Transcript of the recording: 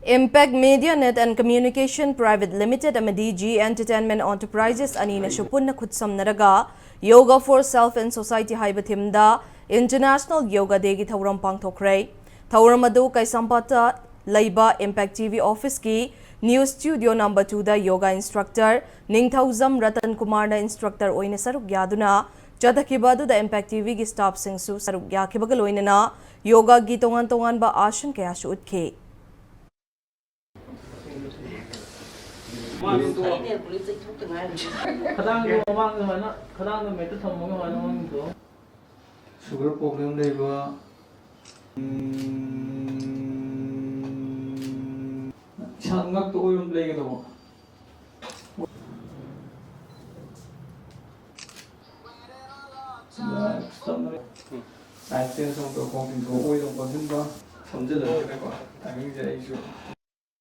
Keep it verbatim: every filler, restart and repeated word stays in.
Impact Media Net and Communication Private Limited ꯑꯃꯗꯤ G Entertainment Enterprises ꯑꯅꯤꯅꯁꯨ ꯄꯨꯟꯅ ꯈꯨꯠꯁꯝꯅꯔꯒ Yoga for Self and Society ꯍꯥꯏꯕ ꯊꯤꯝꯗ International Yoga Dayꯒꯤ ꯊꯧꯔꯝ ꯄꯥꯡꯊꯣꯛꯈ꯭ꯔꯦ꯫ ꯊꯧꯔꯝ ꯑꯗꯨ ꯀꯩꯁꯥꯝꯄꯥꯠꯇ ꯂꯩꯕ Impact T V officeꯀꯤ New Studio number twoꯗ yoga instructor ꯅꯤꯡꯊꯧꯖꯝ ꯔꯇꯟ ꯀꯨꯃꯥꯔꯅ instructor ꯑꯣꯏꯅ ꯁꯔꯨꯛ ꯌꯥꯗꯨꯅ ꯆꯠꯊꯈꯤꯕ ꯑꯗꯨꯗ Impact TVꯒꯤ staffꯁꯤꯡꯁꯨ ꯁꯔꯨꯛ ꯌꯥꯈꯤꯕꯒ ꯂꯣꯏꯅꯅ yogaꯒꯤ ꯇꯣꯉꯥꯟ ꯇꯣꯉꯥꯟꯕ ꯑꯥꯁꯟ ꯀꯌꯥꯁꯨ ꯎꯠꯈꯤ꯫ ꯈꯗꯥꯡꯗꯣ ꯃꯃꯥꯡꯗ ꯁꯨꯃꯥꯏꯅ, ꯈꯗꯥꯡꯗꯣ ꯃꯦꯠꯇ ꯊꯝꯃꯒ ꯁꯨꯃꯥꯏꯅ ꯃꯃꯥꯡꯗꯣ꯫ Sugar problem ꯂꯩꯕ, ꯎꯝ, ꯏꯁꯥ ꯉꯛꯇ ꯑꯣꯏꯕ ꯑꯃ ꯂꯩꯒꯗꯧꯕ꯫ Side tension ꯇꯧꯔ ꯈꯣꯡ ꯇꯤꯡꯊꯣꯛ ꯑꯣꯏꯗꯧꯕ ꯈꯣꯠꯆꯤꯟꯕ ꯁꯝꯖꯤꯜꯂꯒꯀꯣ, timingꯁꯦ ꯑꯩꯁꯨ